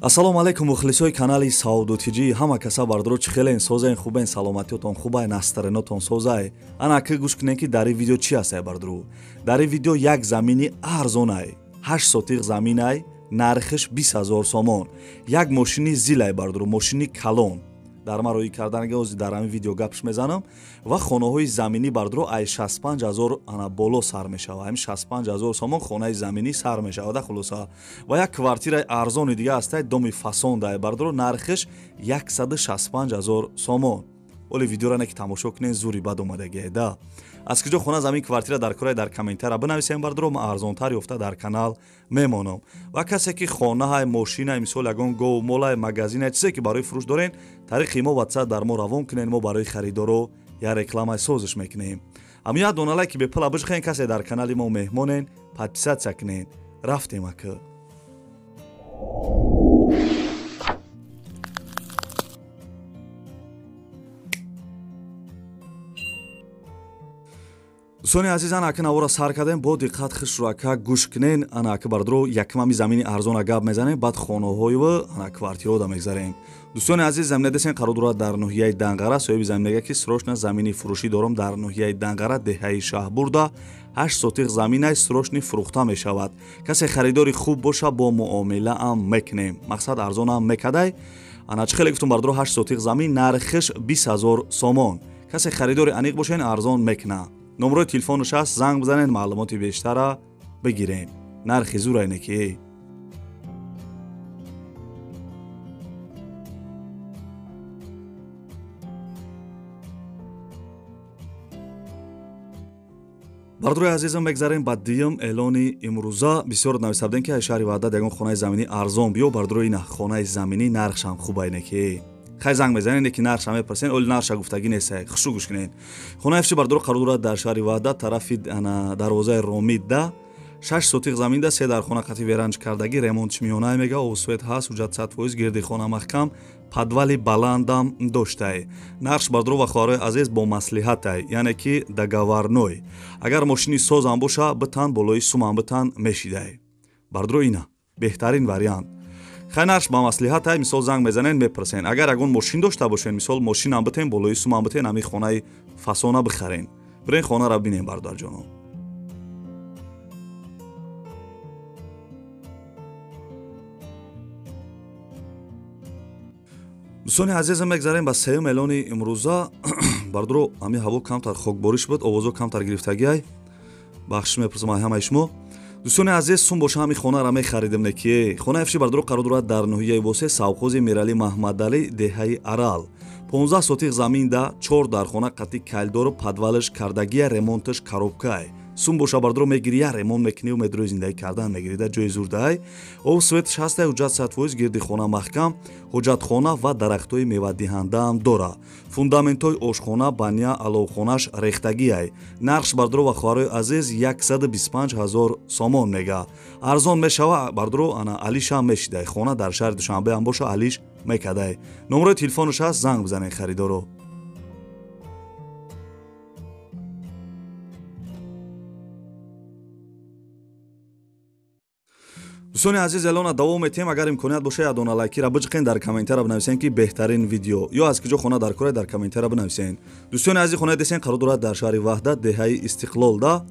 Ассалому алайкум мухлисои канали Савдо ТЖ. Ҳама каса бардоро чӣ хелен, созен, хубен, саломатиётон хубай, настаренотон созай. Ана ки гӯш кунен, ки дар ин видео чӣ ҳастай бардоро. Дар ин видео як замини арзонай, 8 сотиқ заминай, нархиш 20 000 сомон. Як мошини зилай бардоро, мошини калон. Дар ма роӣ карданга ози дар ҳамин видео гапш мезанам ва хонаҳои заминӣ бардоро ай 65 000 ана боло сар мешава. Ҳамин 65 000 сомон хонаи заминӣ сар мешава да хулоса. Ва як квартираи арзони дига ҳастай, доми фасондай бардоро, нархиш 165 000 сомон. Оли видеора не ки тамошо кунен, зури бад омадагие да. Аз куҷо хона, замин, квартира дар кораи, дар комментария бинависем бардоро, ма арзонтар ёфта дар канал мемонам. Ва касе ки хонаҳай, мошинай, мисол ягон гов, молай, магазинай, чизе ки барои фурӯш дорен, тариқи мо WhatsApp дар мо равон кунен, мо барои харидоро я рекламаи созиш мекунем. Ҳамин як дона лайки бепула бижхен, касе дар канали мо меҳмонен, подписаться кунен. Рафтем ака. Дӯстони азиз, ана ака навора сар кардем, бо диққат хишро ака гӯш кунен. Ана ака бардоро, якмами замини арзона гап мезанем, баъд хонаҳои ана квартираҳо да мегзарем. Дӯстони азиз, замина десен қарор дорад дар ноҳияи Данғара. Соҳиби замин мегӯяд, ки срочно замини фурӯшӣ дорам дар ноҳияи Данғара, деҳаи Шаҳбурда, 8 сотиқ заминай срочно фурӯхта мешавад. Касе харидори хуб боша, бо муомилаам мекунем, мақсад арзонам мекадай. Ана чӣ хеле гуфтум бардоро, 8 сотиқ замин, нархиш 20 000 сомон. Касе харидори аниқ бошен, арзон мекуна. Номрои телефонаш ҳаст, занг бизанед, маълумоти бештара бигирем. Нархи зурайне ки. Бардорои азизам, мегзарем ба дуюм эълони имрӯза. Бисёр нависта будем, ки шаҳри Ваҳдат ягон хонаи заминӣ арзон биё. Бардорои, ина хонаи заминӣ, нархшам хубайне ки. Хай занг мезанед, ки нархша мепурсен, оли нархша гуфтагӣ нест, хушу гӯш кунед. Хонаи фиши бардоро қарор дорад дар шаҳри Ваҳдат, тарафи дарвозаи Ромидда, 6 сотиқ заминда, се дар хона қати веранҷ кардагӣ, ремонтш миёнае мега, обсвет ҳаст, ҳуҷҷат 100%, гирди хона маҳкам, подвали баландам доштай. Нархш бардоро ва хоҳарои азиз бо маслиҳатай, яъне ки договорной. Агар мошини созам боша, битан болои сумам битан мешидай. Бардоро, ина беҳтарин вариант. Хай нархш ба маслиҳатай, мисол занг мезанен, мепурсен. Агар ягон мошин дошта бошен, мисол мошинам битен, болои сумам битен, ҳамин хонаи фасона бихарен. Бирен хонаро бинем, бародарҷоно. Дӯстони азизам, мегзарем ба сеюм эълони имрӯза. Бардоро, ҳамин ҳаво камтар хокбориш буд, овозо камтар гирифтагиай, бахшиш мепурсам ай ҳамаи шумо. Дӯстони азиз, сум боша, ҳамин хонаро мехаридем неки. Хонаи фиши бардоро қарор дорад дар ноҳияи Восе, совхози Миралӣ Маҳмадалӣ, деҳаи Арал, 15 сотиқ заминда, чор дархона қати калдору подвалаш кардагия, ремонташ коробкай. Сум боша бардоро, мегири, я ремонт мекунӣ, медрои зиндагӣ кардан мегири, да ҷои зурдаай. Об светш ҳастай, ҳуҷҷат 100%, гирди хона маҳкам, ҳуҷҷатхона ва дарахтҳои мевадиҳандаам дора. Фундаментҳои ошхона, баня, аловхонаш рехтагиай. Нархш бардоро ва хоҳарои азиз 125 000 сомон мега. Арзон мешава бардоро, ана алишам мешидай. Хона дар шаҳри Душанбеам боша, алиш мекадай. Номрои телефонаш ҳаст, занг бизанед харидоро. Дӯстони азиз, эълона давом метиҳем. Агар имконият боша, як дона лайкира биҷиқен, дар комментария бинависен, ки беҳтарин видео ё аз куҷо хона дар кора, дар комментария бинависен. Дӯстони азиз, хонаи десен қарор дорад дар шаҳри Ваҳдат, деҳаи Истиқлолда,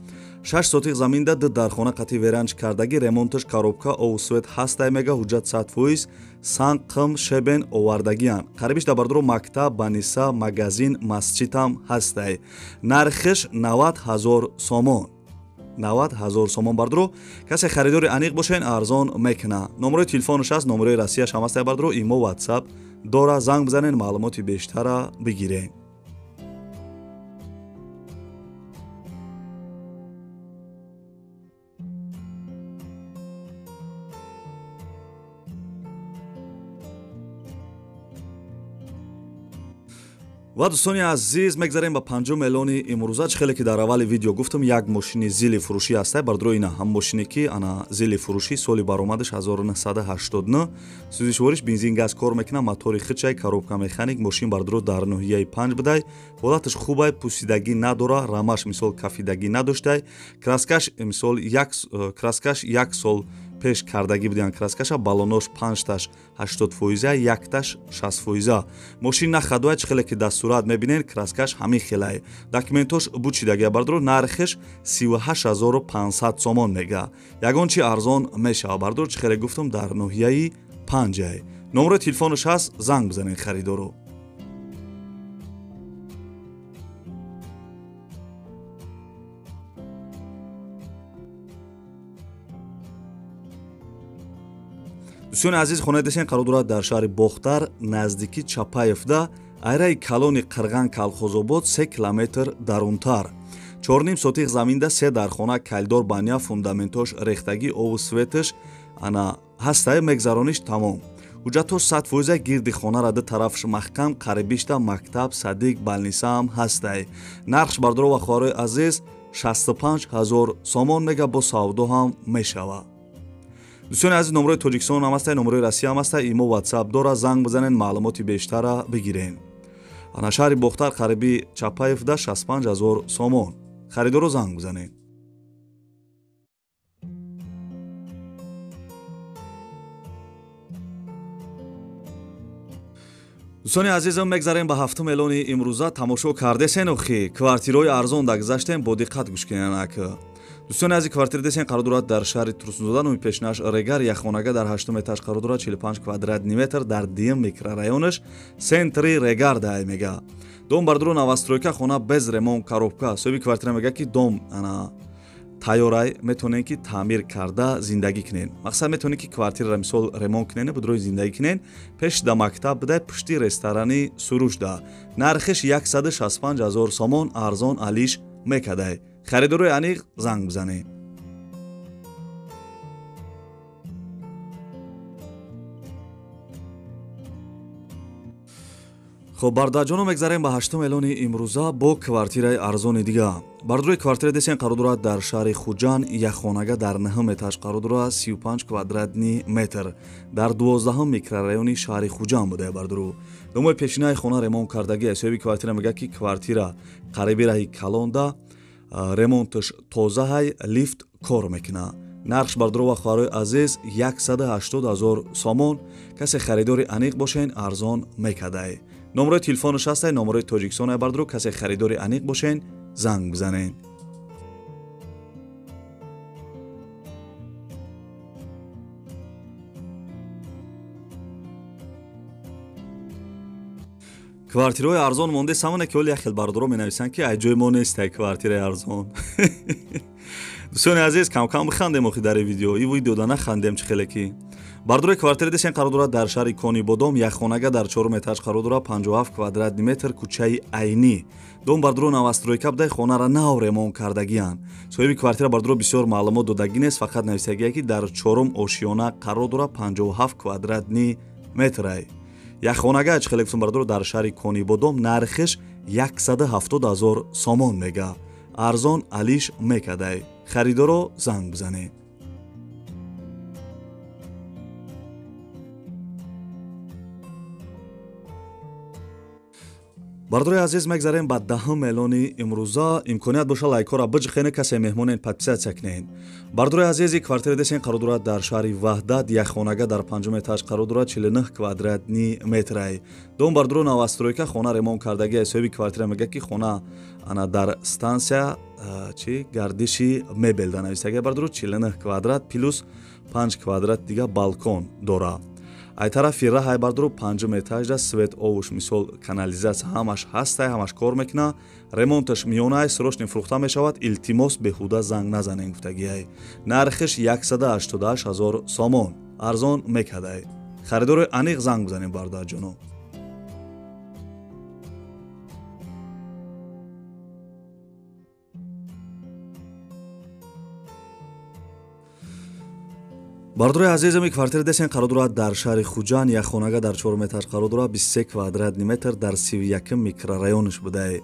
6 сотиқ заминда, ду дархона қати веранҷ кардагӣ, ремонташ коробка, обу свет ҳастай мега, ҳуҷҷат 100%, санг, қим, щебень овардагиян. Қарибиш дар бардоро мактаб, баниса, магазин, масҷидам ҳастай. Нархиш 90 000 сомон. 90 000 сомон бардоро. Касе харидори аниқ бошен, арзон мекуна. Номрои телефонаш ҳаст, номрои Россияш ҳам ҳастай бардоро, имо, WhatsApp дора, занг бизанен, маълумоти бештара бигирем. Ва дӯстони азиз, мегзарем ба панҷум эълони имрӯза. Чӣ хеле ки дар аввали видео гуфтам, як мошини зили фурӯшӣ ҳастай бардоро. Ина ҳам мошине ки ана зили фурӯшӣ, соли баромадаш 1989, сӯзишвориш бензин, газ кор мекунад, мотори хичай, коробка механик. Мошин бардоро дар ноҳияи Панҷ будай, ҳолаташ хубай, пусидагӣ надора, рамаш мисол кафидагӣ надоштай, краскаш мисол як краскаш як сол Пеш кардагӣ будиян краскаша, балонош 5таш 80%, якташ 60%. Мошин нахадуай, чӣ хеле ки дар сурат мебинен, краскаш ҳамин хелай. Документош бучидагия бардоро, нархиш 38500 сомон мега. Ягон чи арзон мешава бардоро, чӣ хеле гуфтум дар ноҳияи Панҷай. Номерои телефонаш ҳаст, занг бизанед харидоро. Дӯстони азиз, хонаи десен қарор дорад дар шаҳри Бохтар, наздики Чапаевда, айраи калони Қирған Калхозобод 3 километр дарунтар. 4,5 сотих заминда 3 дархона, калидор, баня, фундаментош рехтагӣ, ову светаш ана ҳастае, мегзарониш тамом. Ҳуҷҷатош 100%, гирди хонара ду тарафш маҳкам, қарибишта мактаб, садик, балнисаам ҳастай. Нархш бардоро ва хоҳарои азиз 65 000 сомон мега, бо савдо ҳам мешава. Дӯстони азиз, номерои Тоҷикистон ҳам ҳастай, номерои Россия ҳам ҳастай, имо WhatsApp дора, занг бизанед, маълумоти бештара бигирен. Ана шаҳри Бохтар, қариби Чапаевда 65 000 сомон. Харидоро занг бизанед. Дӯстони азизам, мегзарем ба ҳафтум эълони имрӯза. Тамошо кардесен охи квартираҳои арзон дагзаштем, бо диққат гӯш кунед. Дӯстони азиз, квартира десен қарор дорад дар шаҳри Турсунзода, номи пешинаш Регар, якхонага дар 8 этаж қарор дорад, 45 квадратный метр дар дуюм микрорайонаш, центри Регар дай мега. Дом бардоро новостройка, хона без ремонт, коробка. Соҳиби квартира мега ки дом ана тайёрай, метавонед ки таъмир карда зиндагӣ кунед. Мақсад метавонед ки квартираро мисол ремонт кунед, будрои зиндагӣ кунед. Пеш да мактаб будай, пушти ресторани Суруш да. Нархиш 165 000 сомон, арзон алиш мекадай. Харидорои аниқ занг бизанед. Хоб, бародарҷоно, мегзарем ба ҳаштум эълони имрӯза бо квартираи арзони дига. Бардорои квартира десен қарор дорад дар шаҳри Хуҷанд, якхонага дар 9 этаж қарор дорад, 35 квадратный метр дар 12 микрорайони шаҳри Хуҷанд буда бардоро. Домои пешинаи хона ремонт кардагӣ. Соҳиби квартира мегӯяд ки квартира қариби раҳи калонда, ремонташ тозаҳай, лифт кор мекунад. Нархш бардоро ва хоҳарои азиз 180 000 сомон. Касе харидори аниқ бошен, арзон мекадай. Номерои телефонаш ҳастай, номерои Тоҷикистон ай бардоро, касе харидори аниқ бошен, занг бизанед. Квартираҳои арзон монде самоне ки ҳоли як хел бардоро менависанд ки ай ҷои мо нестай квартираи арзон. Дӯстони азиз, кам-кам бихандем охи дар видео. И видеода нахандем чӣ хеле ки. Бардорои квартира десен қарор дорад дар шаҳри Конибодом, якхонага дар 4 этаж қарор дорад, 57 квадратный метр, кӯчаи Айнӣ. Дом бардоро новостройка будай, хонара нав ремонт кардагиянд. Соҳиби квартира бардоро бисёр маълумот додагӣ нест, фақат нависагия ки дар 4 ошиёна қарор дорад, 57 квадратный метрай. Якхонага чӣ хеле гуфтум бардоро дар шаҳри Конибодом, нархиш 170 000 сомон мега. Арзон алиш мекадай. Харидоро занг бизанед. Бардорои азиз, мегзарем ба даҳум эълони имрӯза. Имконият боша лайкҳоро биҷихенед, касе меҳмонен подписатсия кунед. Бардорои азиз, квартира десен қарор дорад дар шаҳри Ваҳдат, якхонага дар 5 этаж қарор дорад, 49 квадратный метрай. Дом бардоро новостройка, хона ремонт кардагӣ. Соҳиби квартира мегӯяд ки хона ана дар стансия чи гардиши мебел да нависагӣ бардоро, 49 квадрат плюс 5 квадрат дига балкон дора. Ай тарафи раҳай бардоро 5 этажда свет, овуш, мисол канализатсия ҳамаш ҳастай, ҳамаш кор мекуна. Ремонташ миёнай, срочно фурӯхта мешавад. Илтимос, беҳуда занг назанен гуфтагиай. Нархиш 188 000 сомон, арзон мекадай. Харидорои аниқ занг бизанем бародарҷоно. Бардорои азизам, квартира десен қарор дорад дар шаҳри Хуҷанд, якхонага дар 4 этаж қарор дорад, 23 квадратный метр дар 31 микрорайонаш будае.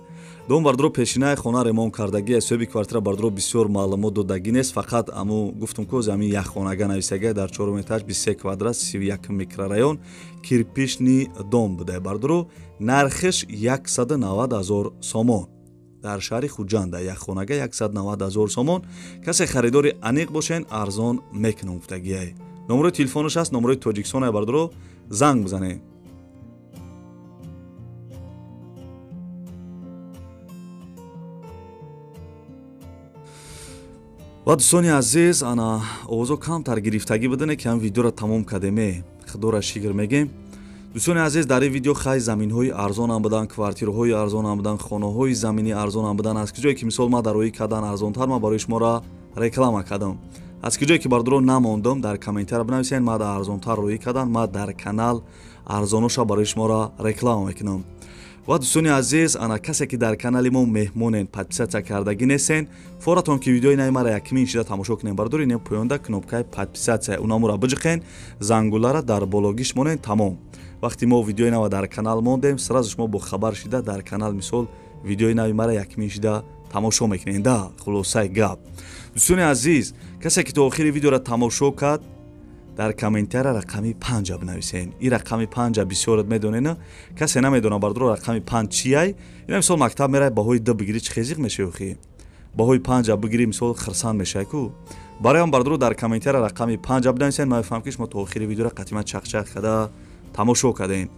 Дом бардоро пешинаи хона ремонт кардагӣ. Соҳиби квартира бардоро бисёр маълумот додагӣ нест, фақат аму гуфтум ки ами якхонага нависагӣ дар 4 этаж 23 квадрат 31 микрорайон кирпичный дом будае бардоро. Нархиш 190 000 сомон. Дар шаҳри Хуҷанда як хонага 190 000 сомон. Касе харидори аниқ бошен, арзон мекунам гуфтагиай. Номерои телефонаш аст, номерои Тоҷикистон ай бардоро, занг бизанед. Ва дӯстони азиз, ана овозо камтар гирифтагӣ будане ки ҳам видеоро тамом кардеме, худоро шикр мегем. Дӯстони азиз, дар ин видео хай заминҳои арзонам буданд, квартираҳои арзонам буданд, хонаҳои заминӣ арзонам буданд. Аз куҷое ки мисол ма дар роӣ кардан арзонтар, ма барои шуморо реклама кардам. Аз куҷое ки бардоро намондам, дар комментария бинависед, ма дар арзонтар роӣ кардан, ма дар канал арзоноша барои шуморо реклама мекунам. Ва дӯстони азиз, ана касе ки дар канали мо меҳмонен, подписаться кардагӣ нестен, форатон ки видеои наи мара якмин шида тамошо кунем, бардори не поёнда кнопкаи подписаться унамура биҷиқен, зангулара дар бологиш монен, тамом. Вақти мо видеои нава дар канал мондем, сразу шумо бо хабар шида дар канал мисол видеои нави мара якмин шида тамошо мекунем. Да, хулосаи гап. Дӯстони азиз, касе ки то охири видеоро тамошо кард, дар комментария рақами 5 бинависен. Ин рақами 5 бисёрат медонена, касе намедона бардоро рақами 5 чиай. Ина мисол мактаб мерай, баҳои 2 бигирӣ чӣ хезиқ мешавӣ охи? Баҳои 5 бигирӣ мисол хирсанд мешавӣ ку. Барои он бардоро дар комментария рақами 5 бинависен, ман мефаҳмам ки шумо то охири видеоро қатъиман чақчақ карда тамошо кардем.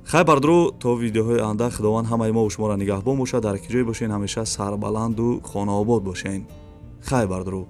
Хай бардоро, то видеоҳои оянда Худованд ҳамаи мо шуморо нигаҳбон бошад, дар ки ҷое бошен ҳамеша сарбаланду хонаобод бошен. Хай бардоро.